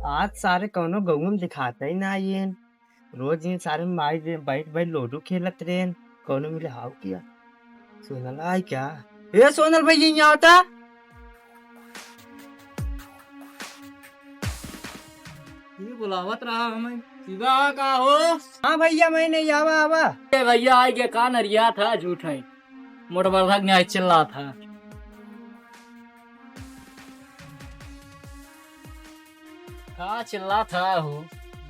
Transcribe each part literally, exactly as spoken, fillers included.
आज सारे कौनो गौवा में दिखाते ही ना आइएन। रोज ये सारे माई रे बैठ बैठ लूडो खेलत रहेन। कौनो मिले हाउ किया? सोनल आय क्या? ए सोनल भैया, यहाँ आता। ये बुलावत रहा हमें। शिवा, का हो? हाँ भैया, मैं नहीं, आवा, आवा। ए भैया, आय के का नरिया था, झूठ है। मोटमरघा के न्याय चिल्ला था। का चिल्ला था हो?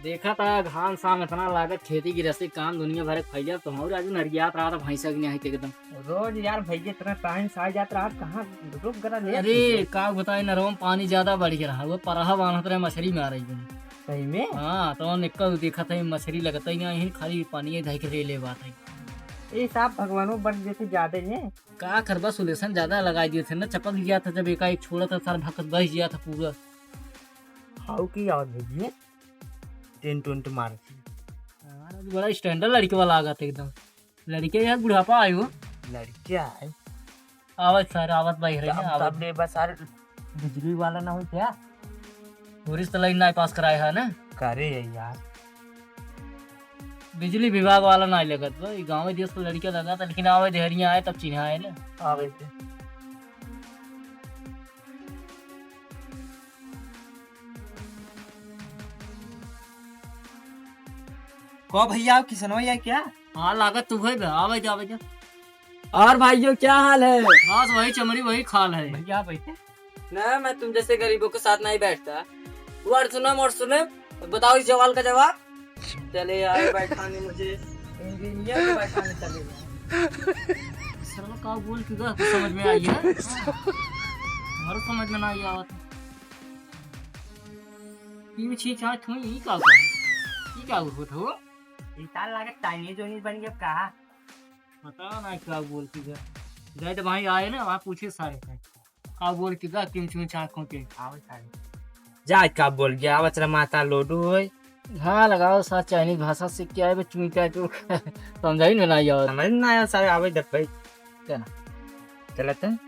देखा था घाम साम इतना लागत, खेती गृहस्थी काम दुनिया भर के फैया, तो हम राजू नरियात रहा था भैंसा के न्याय एकदम। रोज यार भैया इतना टाइम से आ जात रहा, कहाँ रुक गला ले अरे, का बताई, नरवा में पानी ज्यादा बढ़ गया रहा, वो परहा बांधत रहे, मछरी मारे गए। सही में? हाँ, तो निकल देखा था, मछरी लगता ही नहीं, खाली पानी धई के ले ले बात है। ये साहब भगवानो बन जैसे ज्यादा ही है। का करबा, सुलेसन ज्यादा लगाई दिए थे ना, चपक गया था, जब एकाएक छोड़ा था, सार भकत बह गया था पूरा। हाउ की आवाज भेजिए, टेंट उंट मार के। हाँ, बड़ा स्टैंडर्ड लड़के वाला आ गया था एकदम। लड़के यार बुढ़ापा आयो। लड़के आए। आवत सर, आवत भाई रे, तब, आवत। तब ले बस यार, बिजली वाला ना हो क्या? टूरिस्ट लाइन ना पास कराए है ना? करे है यार। बिजली विभाग वाला ना लगत बा, ई गाँव देश के लड़के लगा था, लेकिन आवे देहरिया आए तब चिन्हा आए ना। आवे थे। को भैया, किसनो या क्या? हाँ, लागत तू है बे, आवे जा, आवे जा। और भाइयों, क्या हाल है? बस वही चमड़ी, वही खाल है। भैया, बैठे। ना, मैं तुम जैसे गरीबों के साथ नहीं बैठता। Word सुनो, मोर सुनो, बताओ इस सवाल का जवाब। चले आए बैठाने मुझे, इंजीनियर को बैठाने चले गए। सरवा का बोल के गा, कुछ समझ में आई है? हमारा समझ में ना आई आवत। ई में छींच छाछ हुई, ई का बा? ई का होत हो? ई तार लागत Chinese वनीज बन गया का? पता ना का बोल के गा। जाए तो भाई आए ना, वहाँ पूछे सारे से। का बोल के गा, किम छू छाछ हो के। आओ सारे। जा का बोल गया, आवत रे माता लोडू होय। हाँ, लगाओ सा चाइनीज भाषा सीख के आए बे, चुईता के समझाई ना, ना यार। समझ ना आया सारे, आवे देख भाई। क्या ना? चलते हैं।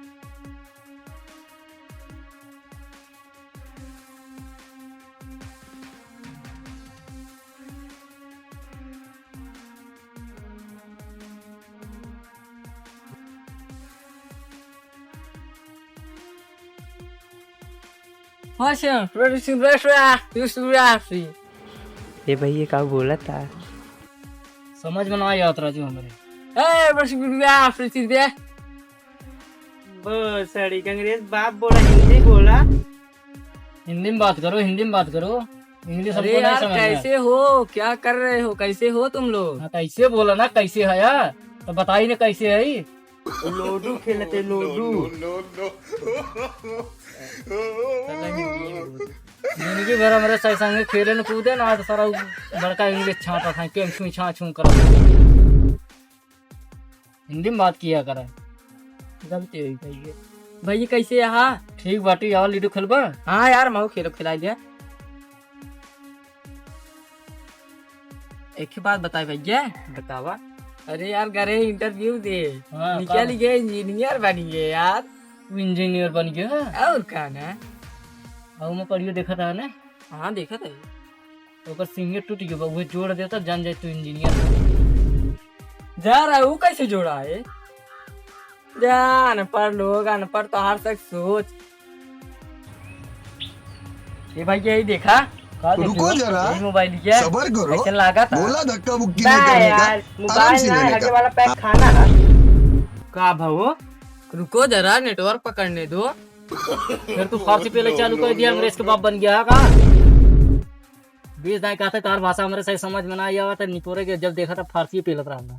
ए भैया, का बोला था? समझ में ना आवत राजू हमरे। ए, बस गुरुआ, फिर सीख दे। बस, अड़ी, अंग्रेज बाप बोला, हिंदी बोला। हिंदी में बात करो, हिंदी में बात करो। इंग्लिश अरे हमको नहीं यार, समझ में। कैसे हो? क्या कर रहे हो? कैसे हो तुम लोग? हाँ, कैसे बोला ना, कैसे है यार? तो बताई ना कैसे है। लूडो खेलते, लूडो। जिंदगी भर हमरे साथ संगे खेले न कूदे ना, तो सारा उ बड़का इंग्लिश छांटा था, केम छुई छां छुं कर। हिंदी में बात किया करे। गलती हुई भैया। भैया कैसे यहाँ? ठीक बाटी, और लूडो खेलबा? हाँ यार, महू खेलो, खिलाई दे। एक ही बात बताए भैया। बतावा। अरे यार, घरे इंटरव्यू दे, हाँ, निकल का? गए, इंजीनियर बन गए यार। तू इंजीनियर बन गया? और का ना? और मैं पढ़ियो देखा था ना? हाँ, देखा था। ओकर सींगे टूट गयो बा, उहे जोड़ देता, जान जाए तू इंजीनियर। जा रहा है, वो कैसे जोड़ा है? जा, अनपढ़ लोग, अनपढ़ तोहार तक सोच। ए भाई, यही देखा, का देखो? रुको जरा, यही मोबाइल लिया, सबर करो, कैसे लागा था? बोला धक्का मुक्की बा नहीं करने का, यार, आराम मोबाइल से ना, लेने हगे का। वाला पैक खाना है। का भावो? रुको जरा, नेटवर्क पकड़ने दो। फिर तू फारसी पहले चालू कर दिया, अंग्रेज के बाप बन गया है का? बीस दाई कहते तार भाषा हमरे सही समझ में ना आई आवत, निपोरे के जब देखा था फारसी पेलत रहना।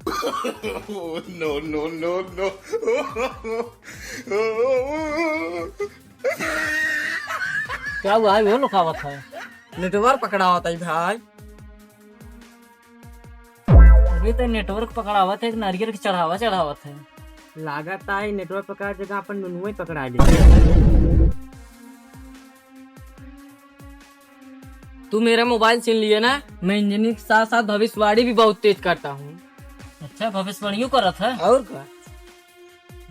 Oh, no, no, no, no। क्या हुआ है, वो लुकावत है? नेटवर्क पकड़ावत है भाई। अभी तो नेटवर्क पकड़ावत है, एक नारियल के चढ़ावा चढ़ावत है। लागत है नेटवर्क पकड़ा जगह अपन नुनुए पकड़ा ले। तू मेरा मोबाइल छीन लिए ना, मैं इंजीनियरिंग के साथ साथ भविष्यवाणी भी बहुत तेज करता हूँ। अच्छा, भविष्यवाणियों करत है? और का?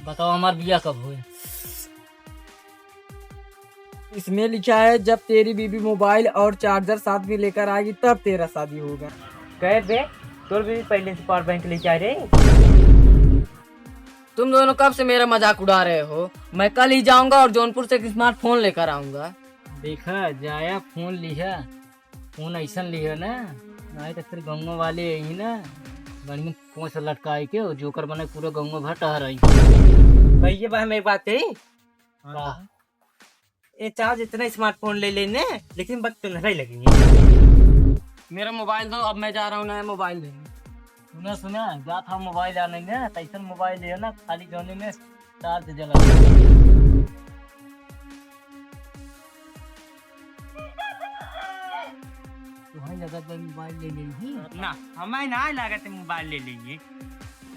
बताओ, हमार बिया कब होए? इसमें लिखा है, "जब तेरी बीबी मोबाइल और चार्जर साथ में लेकर आएगी, तब तेरा शादी होगा।" कहे बे, तोर बीबी पहले से पावर बैंक लेके आ रही। तुम दोनों कब से मेरा मजाक उड़ा रहे हो? मैं कल ही जाऊंगा और जौनपुर से एक स्मार्टफोन लेकर आऊंगा। देखा, जाया फोन लिहा, फोन ऐसन लिहा ना, नहीं तो फिर गंगो वाले यही ना, गणित पोंछ लटकाए के और जोकर बने पूरा गंगो भर टहर आई। भैया, बा, हम एक बात कही। का? ये चाहो जितना स्मार्टफोन ले लेने, लेकिन बस तुम्हारा ही लगेंगे। मेरा मोबाइल दो, अब मैं जा रहा हूँ नया मोबाइल लेने। सुना, सुना, जा था मोबाइल आने ने, तैसन मोबाइल ले ना, खाली जोने में चार्ज जला। तुम्हारी जगह पर मोबाइल ले लेंगे। ना, हमें ना लागत है मोबाइल ले लेंगे।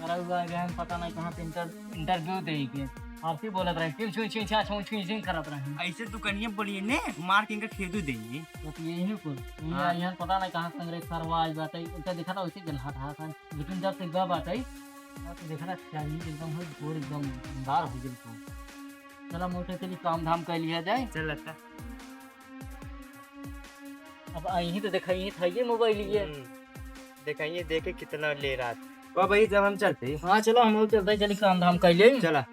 अरे हुआ गए हम पता नहीं कहाँ से इंटर-, इंटरव्यू दे के। आपसे बोलत रहे, चिंग, चिंग, चिंग, चिंग, चिंग, चिंग करत रहे। ऐसे दुकानिया बढ़िए ने, मार के इनका खेदू देंगे। तो यही कुल। ये हाँ। यहाँ पता नहीं कहाँ से अंग्रेज सरवा आई बात है। उनका देखा था उसी गलहा था, था। लेकिन जब से गवा बात आई, तब से देखा था चाहिए एकदम हो, गोर एकदम अंधार हो गया था। चला मोटर के लिए काम धाम कर लिया जाए। चल अच्छा। अब यहीं तो देखा, यहीं था ये मोबाइल ये। हम्म। देखा ये देखे कितना ले रहा था। तो भाई जब हम चलते हैं। हाँ, चलो हम लोग चलते हैं, चलिए काम धाम कर ले। चला।